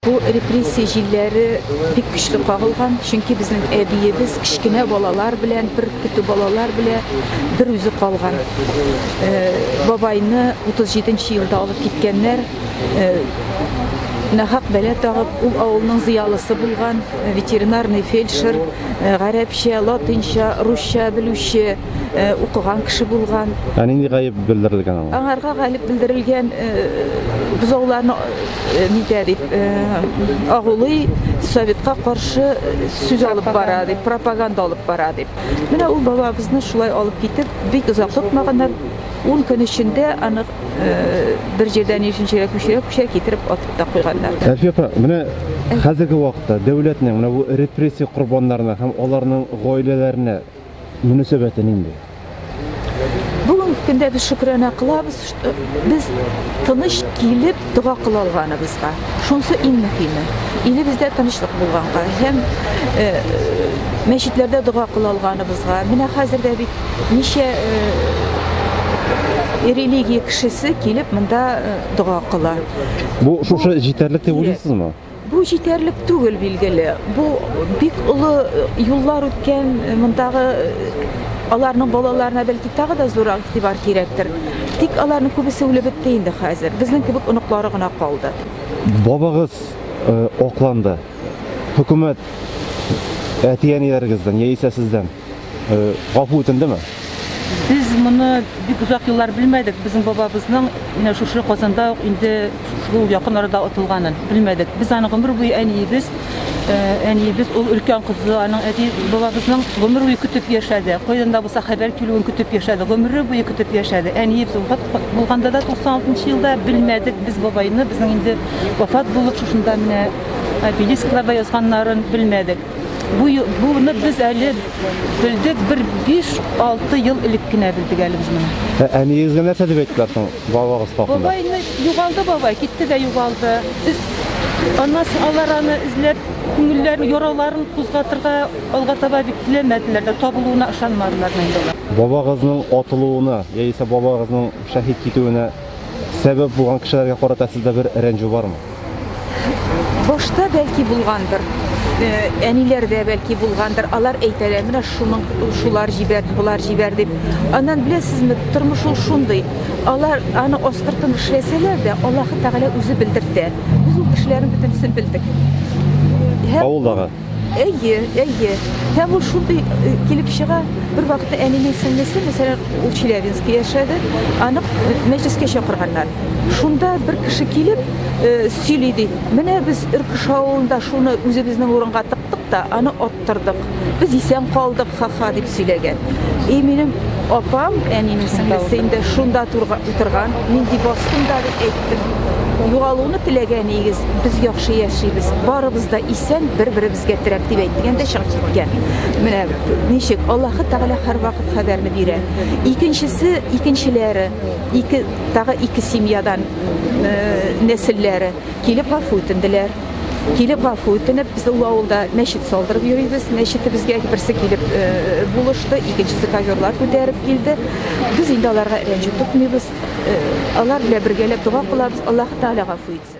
Бу репрессия җилләре бик көчле кагылган, чөнки безнең әбиебез кечкенә балалар белән, бер көтү балалар белән бер үзе калган. Бабайны 37 нче елда алып киткәннәр. Нахак бәла тагып, ул авылның зыялысы булган, ветеринарный фельдшер, гарәпчә, латынча, русча белүче, укыган кеше булган. Ә нинди гаеп белдерелгән аңа? Аңарга гаеп белдерелгән бозауларны нитә дип, агулый, советка каршы сүз алып бара дип, пропаганда алып бара дип. Менә ул бабабызны шулай алып китеп, бик озак тотмаганнар. 10 көн эчендә аны бер җирдән икенче җиргә күчерә күчерә китереп атып та куйганнар. Әлфия апа, менә хәзерге вакытта дәүләтнең менә бу репрессия корбаннарына һәм аларның гаиләләренә мөнәсәбәте нинди? Бүгенге көндә без шөкранә кылабыз, что без тыныч килеп дога кыла алганыбызга. Шунсы иң мөһиме. Илебездә тынычлык булганга һәм э, мәчетләрдә дога кыла алганыбызга. Менә хәзер дә бит ничә э, религия кешесе килеп монда э, дога кыла. Бу шушы җитәрлек дип уйлыйсызмы? Бу җитәрлек түгел, билгеле. Бу бик олы юллар үткән мондагы аларның балаларына бәлки тагы да зуррак игътибар кирәктер. Тик аларның күбесе үлеп бетте инде хәзер. Безнең кебек оныклары гына калды. Бабагыз акланды. Хөкүмәт әти-әниләрегездән яисә сездән Гафу үтендеме? Без моны бик озак еллар белмәдек. Безнең бабабызның менә шушы Казанда ук инде шул якын арада атылганын белмәдек. Без аны гомер буе әниебез, әниебез ул өлкән кызы, аның әти бабабызның гомер буе көтеп яшәде. Кайдан да булса хәбәр килүен көтеп яшәде. Гомере буе көтеп яшәде. Әниебез вафат булганда да 96 елда белмәдек без бабайны, безнең инде вафат булып шушында менә обелискларда язганнарын белмәдек. Бу буны без әле белдек, бер 5-6 ел элек кенә белдек әле без моны. Ә әниегезгә нәрсә дип әйттеләр соң бабагыз хакында? Бабай югалды бабай, китте дә югалды. Аннан соң алар аны эзләп, күңелләрен, яраларын кузгатырга алга таба бик теләмәделәр дә, табылуына ышанмадылар да инде алар. Бабагызның атылуына яисә бабагызның шәһит китүенә сәбәп булган кешеләргә карата сездә бер рәнҗү бармы? Башта бәлки булгандыр, әниләрдә бәлки булгандыр. Алар әйтәләр, менә шуның шулар җибәрде, болар җибәрде дип. Аннан беләсезме, тормыш ул шундый. Алар аны астыртын эшләсәләр дә, Аллаһы Тәгалә үзе белдертә. Без ул кешеләрнең бөтенесен белдек. Һәм Авылдагы. Әйе, әйе. Һәм ул шундый килеп чыга, бер вакытта әнинең сеңлесе, мәсәлән, ул Челябинскта яшәде, аны мәҗлескә чакырганнар. Шунда бер кеше килеп, сөйли ди, менә без Өркеш авылында шуны үзебезнең урынга тыктык та, аны аттырдык. Без исән калдык, ха-ха, дип сөйләгән. И минем апам, әнинең сеңлесе инде шунда утырган, мин ди бастым да дип әйттем. Югалуны теләгән нигез, без яхшы яшибез, барыбыз да исән, бер-беребезгә терәк дип әйткән дә чыгып киткән. Менә ничек Аллаһы Тәгалә һәрвакыт хәбәрне бирә. Икенчесе, икенчеләре, ике тагы ике семьядан нәселләре килеп гафу үтенделәр. Килеп гафу үтенеп, без ул авылда мәчет салдырып йөрибез. Мәчетебезгә берсе килеп булышты, икенчесе коверлар күтәреп килде. Без инде аларга рәнҗү тотмыйбыз. Алар белән бергәләп дога кылабыз. Аллаһы Тәгалә гафу итсен.